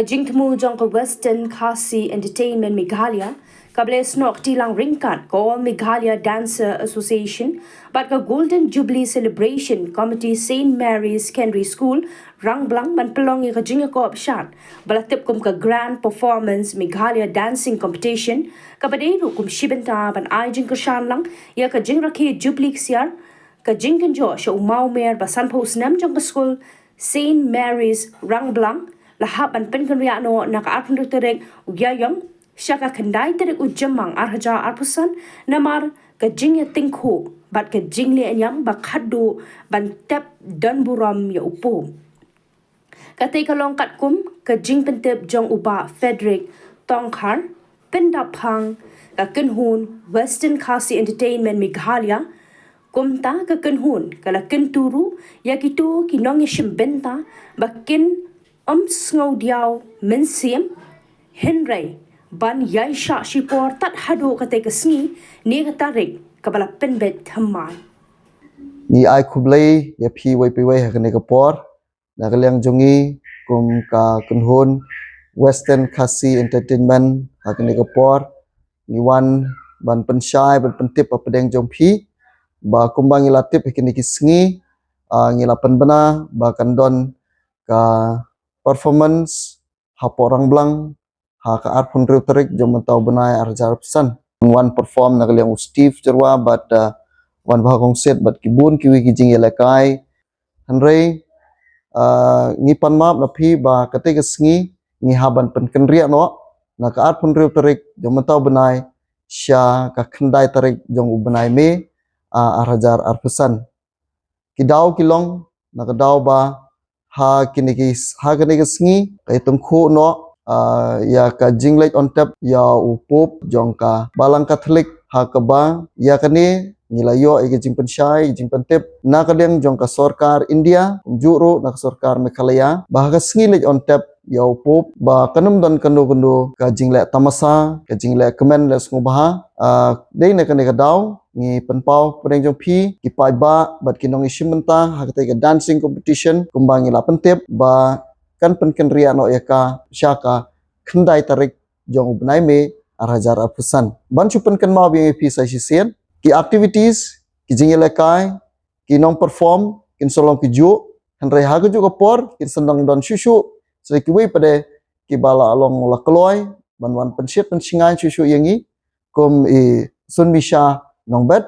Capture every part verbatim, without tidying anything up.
Jingthmu jong ka Western Khasi Entertainment Meghalaya, ka ba la snoh kti lang ryngkat ka All Meghalaya Dancer Association bad ka Golden Jubilee Celebration Committee, Saint Mary's Secondary School, Rangblang, ban pynlong ïa ka jingïakop shad ba la tip kum ka Grand Performance Meghalaya Dancing Competition, ka ba dei ruh kum shi bynta ban ai jingkyrshan lang ïa ka jingrakhe Jubilee ksiar, ka jingkynjoh sha u mawmer ba sanphew snem jong ka skul Saint Mary's Rangblang, la hap ban pynkynriah noh na ka arphew tarik u Ïaïong sha ka khyndai tarik u Jymmang ar hajar arphew san, namar ka jingïatyngkhuh bad ka jingleh niam ba khadduh ban tep don burom ïa u Pope. Katei ka long katkum ka jingpyntip jong u Bah Frederick Tongkhar, pyndap phang ka kynhun Western Khasi Entertainment Meghalaya. Kumta ka kynhun ka la kyntu ruh ïa kito ki nongïashim bynta ba kin ym sngewdiaw mynsiem, hynrei ban ïaishah shipor tad haduh katei ka sngi ne ka tarik ka ba la pynbeit thymmai. Ngi ai khublei ïa phi wei pa wei ha kane ka por. Na ka liang jong ngi kum ka kynhun Western Khasi Entertainment, ha kane ka por ngi wan ban pynshai, ban pyntip hapdeng jong phi ba kumba ngi la tip ha kine ki sngi, ah, ngi la pynbna ba kan don ka performance hapoh Rangblang ha ka arphew hynriew tarik jong mynta u bnai ar hajar arphew san. Wan perform na ka liang u Steve Jyrwa bad, uh, Wanbha Kongset bad ki bun kiwei ki jingïalehkai. Hynrei, uh, ngi pan map na phi ba katei ka sngi ngi hap ban pynkynriah noh na ka arphew hynriew tarik jong mynta u bnai sha ka khyndai tarik jong u bnai May, uh, ar hajar arphew san. Ki daw ki long na ka daw ba ha kine ki, ha kine ki sngi ka ïatyngkhuh noh, ah, ïa ka jingleit on tep ïa u Pope jong ka Balang Katholik, ha kaba ïa kane ngi la ïoh ïa ka jingpynshai, jingpyntip na ka liang jong ka sorkar India, kumjuh ruh na ka sorkar Meghalaya, ba ha ka sngi leit on tep ïa u Pope ba kan ym don kano kano ka jingleh tamasa, ka jingleh kmen leh sngewbha. Ah, dei na kane ka daw ngi pynpaw hapdeng jong phi ki paidbah bad ki nongïashim bynta ha katei ka dancing competition, kumba ngi la pyntip ba kan pynkynriah noh ïa ka sha ka khyndai tarik jong u bnai May ar hajar arphew san. Ban shu pynkynmaw biang ïa phi sa shisien, ki activities, ki jingïalehkai, ki nong perform kin sa long kijuh, hynrei ha kajuh ka por kin sa nang don shuh shuh sa kiwei pat de ki ba la long la kloi ban wan pynshit pynshngaiñ shuh shuh ïa ngi, kum i Sunmi Shah Nongbet,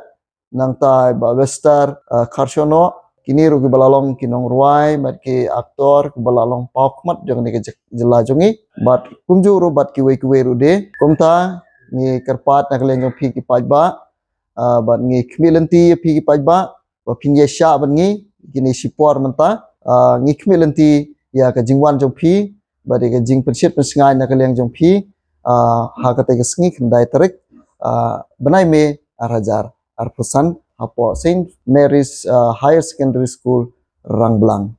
nangta i Bah Wester, uh, Kharshano, kine ruh ki ba la long ki nongrwai bad ki actor ki ba la long paw khmat jong kane ka jylla jong ngi, bad kumjuh ruh bad kiwei kiwei ruh de. Kumta ngi kyrpad na ka liang jong phi ki paidbah, uh, bad ngi khmih lynti ïa phi ki paidbah ba phin ïashah bad ngi kine shipor mynta. Ah, ngi khmih lynti ïa ka jingwan jong phi bad ïa ka jingpynshit pynshngaiñ na ka liang jong phi, ah, ha katei ka sngi khyndai tarik, ah, bnai May ar hajar arphew san hapoh Saint Mary's, ah, Higher Secondary School, Rangblang.